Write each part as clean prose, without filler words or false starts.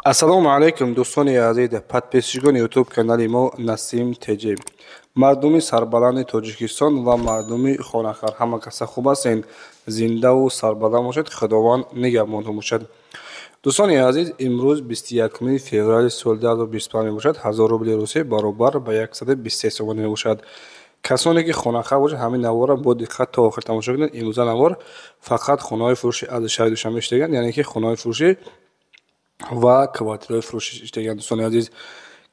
Ассалому алайкум, дӯстони азиз, подписчикони YouTube канали мо Насим ТЖ. Мардуми сарбаланди Тоҷикистон ва мардуми хонахар, ҳама каса хуб ҳастен, зиндаву сарбаланд бошед, Худованд нигаҳбонтон бошад. Дӯстони азиз, имрӯз 21 феврали соли 2025 мебошад. 1000 рубли Русия баробар ба 123 сомонӣ мебошад. Касоне ки хонахар бошад, ҳамин наворро бо диққат то охир тамошо кунед. Имрӯза навор фақат хонаҳои фурӯши аз шаҳри Душанбе иштироканд, яъне ки хонаҳои фурӯшӣ ва квартираҳои фурӯшӣ иштироканд. Дӯстони азиз,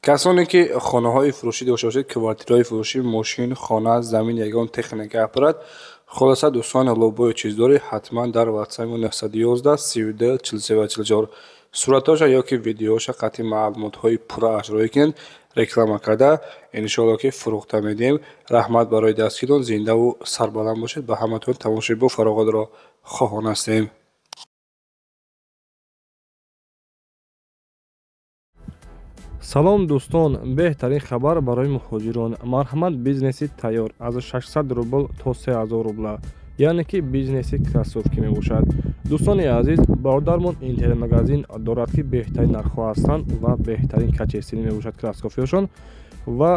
касоне ки хонаҳои фурӯшӣ дошта бошед, квартираҳои фурӯшӣ, мошин, хона, замин, ягон техника, аппарат, хулоса дӯстон, лобои чиз дорӣ, ҳатман дар WhatsApp 911 32 43 44 суратҳоша ё ки видеоша қатъи маълумотҳои пуррааш роҳӣ кунед, реклама карда иншоалло ки фурӯхта медиҳем. Раҳмат барои дастгирон, зиндаву сарбаланд бошед. Ба ҳаматон тамошои бо фароғатро хоҳон ҳастем. Салом дӯстон, беҳтарин хабар барои муҳоҷирон. Марҳамат, бизнеси тайёр аз 600 рубл то 3000 рубла, яъне ки бизнеси кроссовки мебошад. Дӯстони азиз, бародармон интернет-магазин дорад, ки беҳтарин нархҳо ҳастанд ва беҳтарин качествени мебошад кроссовкиҳошон ва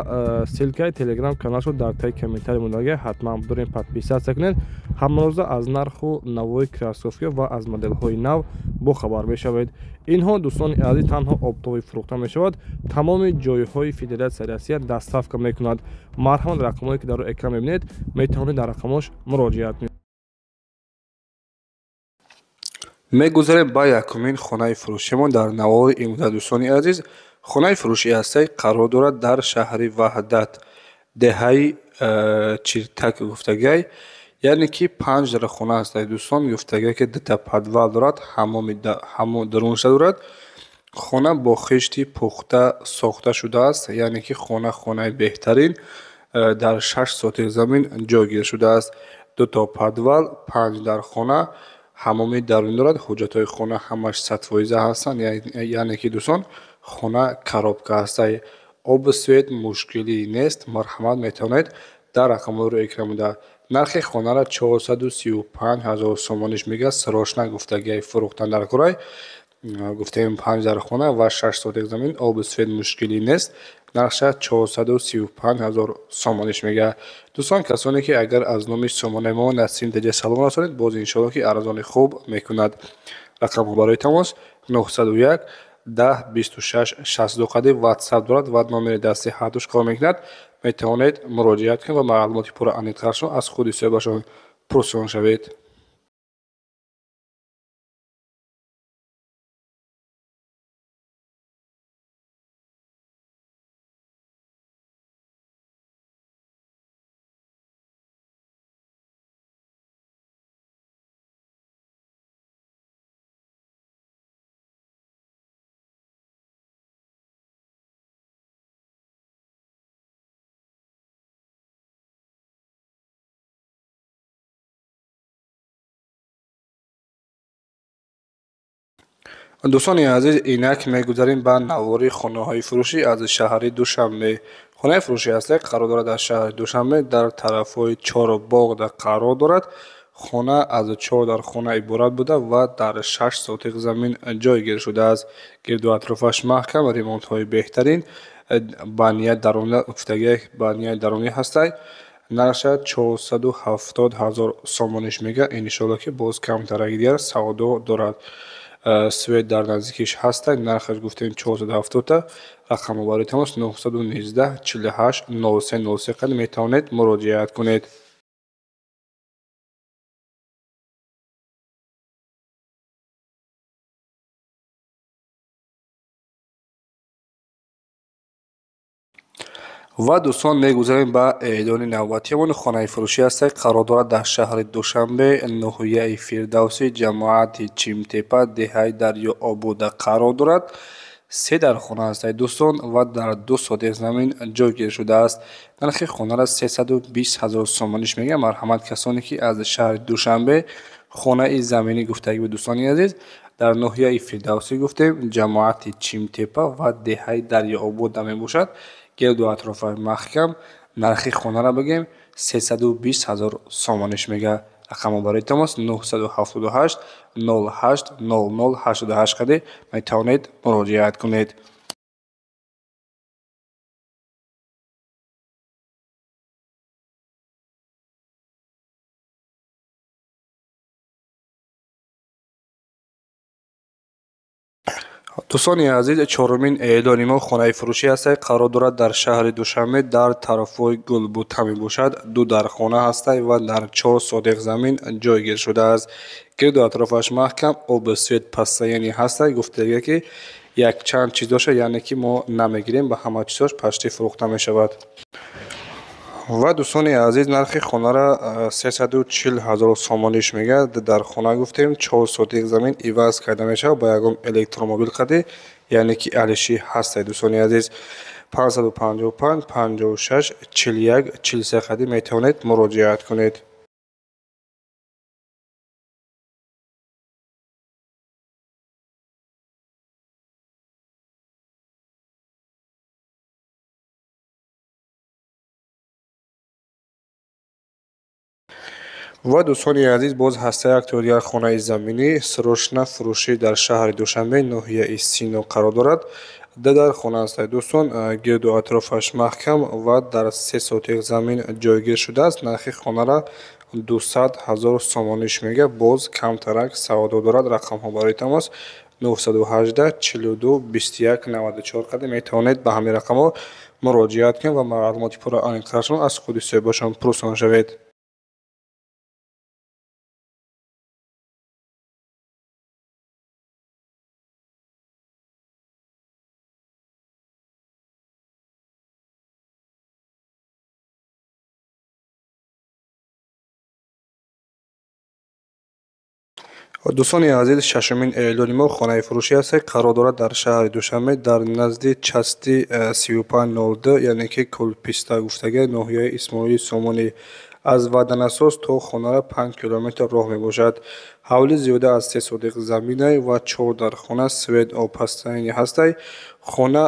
ссылкаи телеграм каналшо дар таи комментарий мондага, ҳатман дорем, подписаться кунед. Ҳамарӯза аз нарху навои кроссовкиҳо ва аз моделҳои нав бохабар мешавед. Инҳо, дӯстони азиз, танҳо оптовый фурӯхта мешавад, тамоми ҷойҳои Федератсияи Россия доставка мекунад. Марҳамат, рақамҳое ки дар экран мебинед, метавонед дар рақамҳош муроҷиат кунед. Мегузарем ба якумин хонаи фурӯшимон дар навори имрӯза. Дӯстони азиз, хонаи фурӯши ҳастаи қарор дорад дар шаҳри Ваҳдат, деҳаи Чиртак гуфтагай, яъне ки 5 дар хона ҳастаи. Дӯстон, гуфтагай ки дута подвал дорад, ҳаммоми дарунша дорад. Хона бо хишти пухта сохта шудааст, яъне ки хона хонаи беҳтарин, дар 6 сотих замин ҷойгир шудааст. Дуто подвал, 5 дар хона, ҳаммоми дарунӣ дорад. Ҳуҷҷатҳои хона ҳамаш 100% ҳастанд, яъне ки дӯстон, хона коробка ҳастай, обу свет мушкилӣ нест. Марҳамат, метавонед дар рақамҳои рӯи экран буда. Нархи хонаро 435 ҳазор сомониш мегӯяд, срочно гуфтагиай фурӯхтан дар курай. Гуфтем, 5 дар хона ва 6 сотих замин, обу свет мушкилӣ нест. Нархша 435 ҳазор сомониш мегӯяд. Дӯстон, касоне ки агар аз номи сомонаи мо Насим ТЖ салом расонед, боз иншоалло ки арзони хуб мекунад. Рақамҳо барои тамос 901 10 26 62 қади WhatsApp дорад ва номери дасти ҳардуш кор мекунад. Метавонед муроҷиат кунед ва маълумоти пурра аниқтарашро аз худи соҳибашон пурсон шавед. Дӯстони азиз, инак мегузарем ба навори хонаҳои фурӯшӣ аз шаҳри Душанбе. Хонаи фурӯшӣ ҳастаи қарор дорад дар шаҳри Душанбе, дар тарафҳои Чорбоғда қарор дорад. Хона аз 4 дар хона иборат буда ва дар 6 сотих замин ҷойгир шудааст. Гирду атрофаш маҳкам, ремонтҳои беҳтарин, ба ният дарунӣ гуфтагӣ, ба ният дарунӣ ҳастай. Нархша 470 ҳазор сомониш мегӯяд, иншоалло ки боз камтараки дигар савдо дорад. Свет дар наздикиш ҳастай. Нархаш гуфтем 470-та. Рақамҳо барои тамос 919 48 03 03 қад метавонед муроҷиат кунед. Ва дӯстон, мегузарем ба эълони навбатиамон. Хонаи фурӯшӣ ҳастай, қарор дорад дар шаҳри Душанбе, ноҳияи Фирдавсӣ, ҷамоати Чимтепа, деҳаи Дарёобода қарор дорад. 3 дар хона ҳастай дӯстон ва дар 2 сотих замин ҷойгир шудааст. Нархи хонаро 320 ҳазор сомониш мегӯяд. Марҳамат, касоне ки аз шаҳри Душанбе хонаи заминӣ гуфтагӣ буд, дӯстони азиз, дар ноҳияи Фирдавсӣ гуфтем, ҷамоати Чимтепа ва деҳаи Дарёобода мебошад. Гирду атрофаш маҳкам. Нархи хонаро бигем, 320 ҳазор сомониш мегӯяд. Рақамҳо барои тамос 978 08 00 88 қади метавонед муроҷиат кунед. Дӯстони азиз, чорумин эълони мо хонаи фурӯшӣ ҳаст, қарор дорад дар шаҳри Душанбе, дар тарафҳои Гулбута мебошад. Ду дархона ҳаста ва дар 4 сотих замин ҷойгир шудааст. Гирду атрофаш маҳкам, об, свет постоянный ҳаста. Гуфтага ки якчанд чиз доша, яъне ки мо намегирем, ба ҳама чизош пашти фурӯхта мешавад. Ва дӯстони азиз, нархи хонара 340 ҳазор сомониш мегӯяд. Дар хона гуфтем 4 сотих замин иваз карда мешавад ба ягон электромобил қади, яъне ки алиши ҳастад. Дӯстони азиз, 555 56 41 43 қади метавонед муроҷиат кунед. Ва дӯстони азиз, боз ҳаста як то дигар хонаи заминӣ срочно фурӯшӣ дар шаҳри Душанбе, ноҳияи Сино қарор дорад. Ду дар хона ҳастад дӯстон, гирду атрофаш маҳкам ва дар 3 сотих замин ҷойгир шудааст. Нархи хонара 200 ҳазор сомониш мегӯяд, боз камтарак савдо дорад. Рақамҳо барои тамос 918 42 21 94 қади метавонед ба ҳамин рақамҳо муроҷиат кунед ва маълумоти пурра аниқтарашон аз худи соҳибашон пурсон шавед. Дӯстони азиз, шашумин эълони мо хонаи фурӯшӣ аст, қарор дорад дар шаҳри Душанбе, дар назди части 3502, яъне ки Кулписта гуфтага, ноҳияи Исмоили Сомонӣ. Аз Ваданасоз то хонара 5 километр роҳ мебошад. Ҳавли зиёда аз 3 сотих заминай ва 4 дар хона, свет, об постоянный ҳастай. Хона,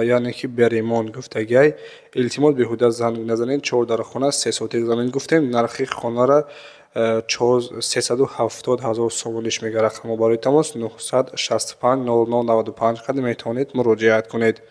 яъне ки беремонт гуфтагиай. Илтимос, беҳуда занг назанед. 4 дар хона, 3 сотих замин гуфтем. Нархи хонара 370 ҳазор сомониш мегӯяд. Рақамҳо барои тамос 965 00 95 қади метавонед муроҷиат кунед.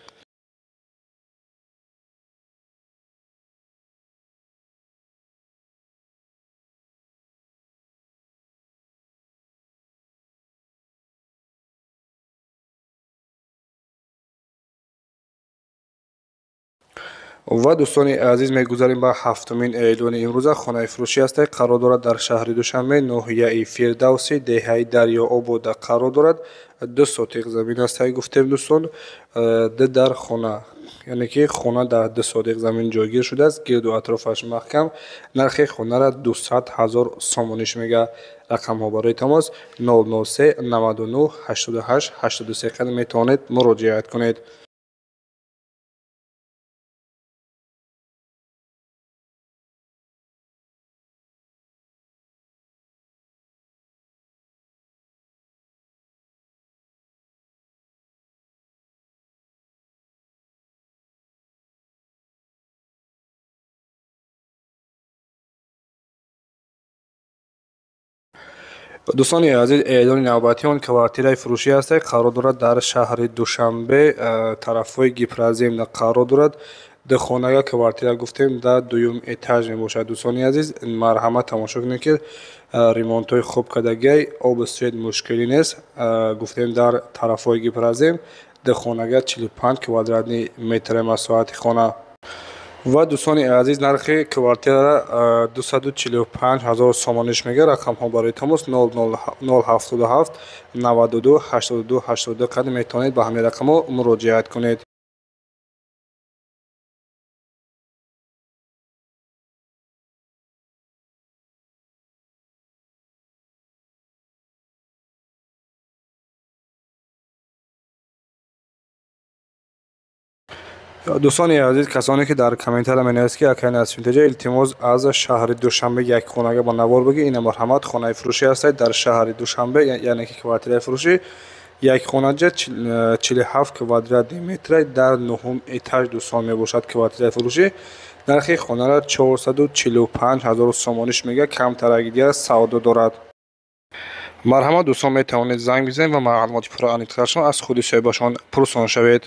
Ва дӯстони азиз, мегузарем ба ҳафтумин эълони имрӯза. Хонаи фурӯшӣ ҳаст, қарор дорад дар шаҳри Душанбе, ноҳияи Фирдавсӣ, деҳаи Дарёобода қарор дорад. 2 сотих замин аст, гуфтем дӯстон, ду дар хона, яъне ки хона дар 2 сотих замин ҷойгир шудааст, гирду атрофаш маҳкам. Нархи хонара 200 ҳазор сомониш мегӯяд. Рақамҳо барои тамос 003 99 88 83 қади метавонед муроҷиат кунед. Дӯстони азиз, эълони навбатии он квартираи фурӯшӣ аст, қарор дорад дар шаҳри Душанбе, тарафҳои Гипроземна қарор дорад. Ду хонага квартира гуфтем дар дуюм этаж мебошад. Дӯстони азиз, марҳамат тамошо кунед ки ремонтҳои хуб кардагиай, об, свет мушкилӣ нест. Гуфтем дар тарафҳои Гипрозем ду хонага 45 квадратный метр масоҳати хона. Ва дӯстони азиз, нархи квартирара 245 ҳазор сомониш мегӯяд. Рақамҳо барои тамос 077 92 82 82 қади метавонед ба ҳамин рақамҳо муроҷиат кунед. Дӯстони азиз, касоне ки дар комментария менависед ки акай Насимтеҷа, илтимос аз шаҳри Душанбе як хонага ба навор бигир, ина марҳамат, хонаи фурӯшӣ ҳастад дар шаҳри Душанбе, яъне ки квартираи фурӯшӣ як хонаҷа 47 квадратный метр дар нуҳум этаж дӯстон мебошад квартираи фурӯшӣ. Нархи хонара 445 ҳазор сомониш мега, камтараки дигар савдо дорад. Марҳамат, дӯстон, метавонед занг бизанед ва маълумоти пурра аниқтарашон аз худи соҳибашон пурсон шавед.